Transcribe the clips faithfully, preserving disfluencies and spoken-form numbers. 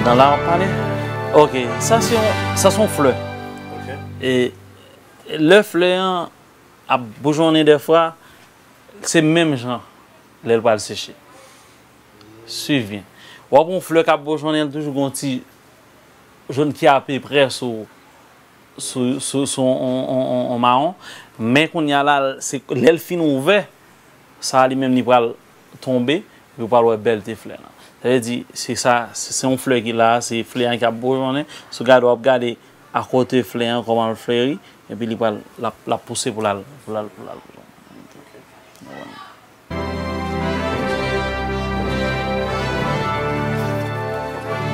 Nan la w ap pale? Ok, sa se yon, sa se yon flè. E lè flè an ap boujonnen dèfwa, se menm jan lè l pral seche. Swiv byen. W ap wè yon flè k ap boujonnen, l toujou gen yon ti jòn ki apeprè sou, sou, sou, sou on, on, on, on mawon. Men kounye a la, se lè l fin ouvè, sa a li menm li pral tonbe, epi w pral wè bèlte flè lan. Sa vle di, se sa, se, se yon flè ki la, se flè an ki ap boujonnen. Si w gade, w ap gade akote flè an, kòman l fleri, epi li pral, l ap, l ap pouse pou l al, pou l al, pou l al.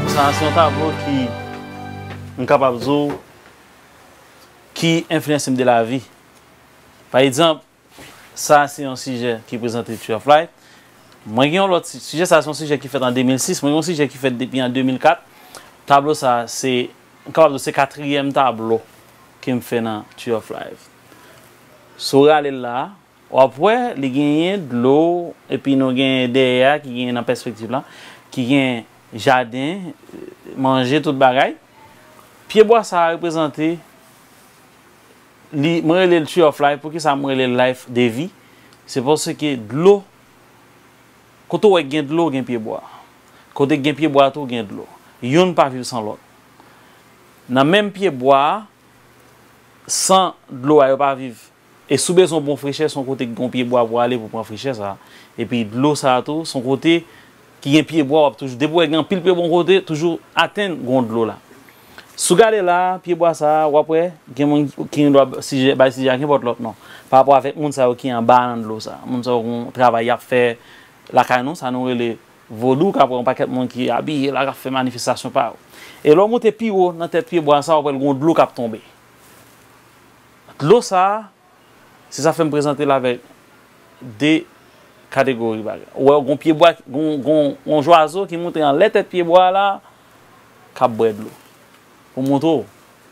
Sa se yon tablo ki, m kapab di w, ki enfliyanse m de lavi. Pa egzanp, sa se yon sijè ki prezante Tree of Life. Mwen gen yon lòt si-, sijè, sa se yon sijè ki fèt an de mil sis, mwen gen yon sijè ki fèt depi an de mil kat. Tablo sa, se, m kapab di w se katriyèm tablo ke m fè nan Tree of Life. Si w rale l la, w ap wè li genyen dlo, epi nou genyen dèyè a ki genyen nan pèspektiv la, ki gen jaden, manje, tout bagay. Pyebwa sa a reprezante, li, mwen rele l Tree of Life. Poukisa mwen rele l Life de vi? Se paske dlo, kote w wè gen dlo, gen pyebwa. Kote gen pyebwa tou, gen dlo. Youn pa viv san lòt. Nan menm pyebwa a, san dlo a, yo pa viv. E si w bezwen bon frechè, se yon kote ki gen pyebwa pou w ale pou w pran frechè sa a. Epi dlo sa a tou, se yon kote ki gen pyebwa, w ap toujou, depi w wè gen anpil pyebwa yon kote, toujou atann gen dlo la. Si w gade la, pyebwa sa a, w ap wè, gen moun ki gen dwa sijè, bay sijè a kenpòt lòt non. Pa rapò avèk moun sa yo ki anba nan dlo sa a. Moun sa yo gen yon travay y ap fè lakay nou, sa nou rele vodou, k ap wè yon pakèt moun ki abiye la, k ap fè manifestasyon pa yo. E lè w monte pi wo nan tèt pyebwa sa a, w ap wè l gen yon dlo k ap tonbe. Dlo sa a, se sa fè m prezante l avèk de kategori bagay. Ou wè, gon pyebwa, gon, gon, gon zwazo ki moute anlè tèt pyebwa la, k ap bwè dlo. Pou montre w,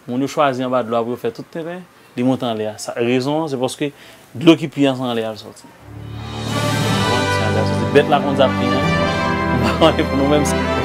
moun yo chwazi anba dlo a pou yo fè tout tenten, li monte anlè a. Sa, rezon an, se paske dlo ki pi an, se anlè a l sòti. Se anlè a l sòti. Bèt la konn sa ap fini. M pa konnen pou nou menm.